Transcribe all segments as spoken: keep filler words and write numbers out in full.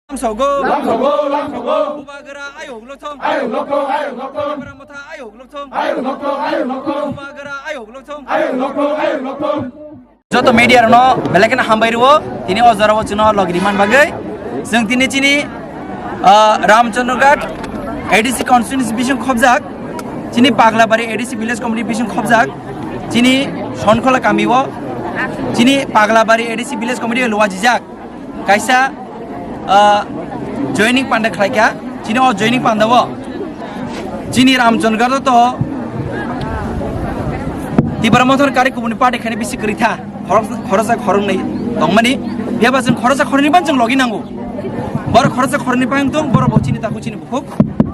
Lamsogo. Lamsogo, lamsogo. Bubagra ayok lokthong. Ayok lokthong, ayok lokthong. Bubagra motha ayok lokthong. Ayok lokthong, ayok lokthong. Bubagra ayok lokthong. Ayok lokthong, ayok lokthong. Joto media rokno belai kheno hambai rwo, tini o jora o chwngno logi rimani bagwi. Chwng tini chini, ah, Ramchandraghat A D C constituency bising khobjak, chini Paglabari A D C village committee bising khobjak, chini Sonkhola kami o, chini Paglabari A D C village committee o luajijak. Kaisa, ah, joining panda khlaikha, chini o joining panda o chini Ramchandraghat to Tipra Motha ni kari kubuni party khaina bisi kwrwi tha, khorok-, khoroksa khoroknwi tongmani, phiya ba chwng khoroksa khoroknwi ban chwng logi nango. Boro khoroksa khoroknwi pang tong, boro bo chini takhuk chini bukhuk,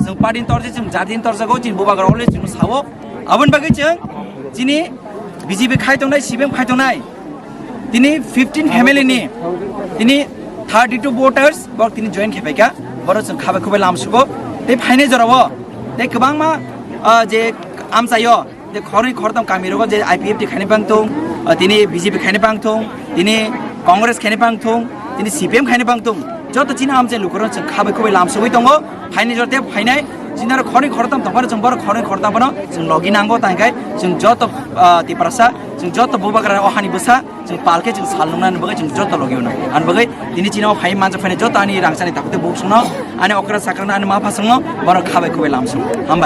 chwng party ni torjak, chwng jati ni torjago, chini bubagra always chwng sao. Aboni bagwi chwng chini B J P khai tongnai, C P M khai tongnai, tini fifteen family ni, tini thirty two voters bok tini join khepaikha, boro chwng khabai khubai lamsugo. Tei phainai jorao tei kwbangma, ah, je amchaio, je khornwi khortam kami rogo je I P F T khaini bangtung, ah, tini B J P khaini bangtung, tini Congress khaini bangtung, tini C P M khaini bangtung, joto chini amchai lukurok chwng khabai khubai lamsugwi tongo. Phainai jorao tei phainai, chini aro khornwi khortam tongphano chwng boro khornwi khortam phano chwng logi nango, tangkhe chwng joto, ah, Tiprasa, chwng joto bubagra o hani bwsa, chwng palkhe chwng sal nungnani bagwi chwng joto logi uno. Ani bagwi tini chini o phai manjak phainai joto ani rangchani takhuk tei bukhuk songno, ani okra chakrano, ani mapha songno, bono khabai khubai lamsung. Hambai.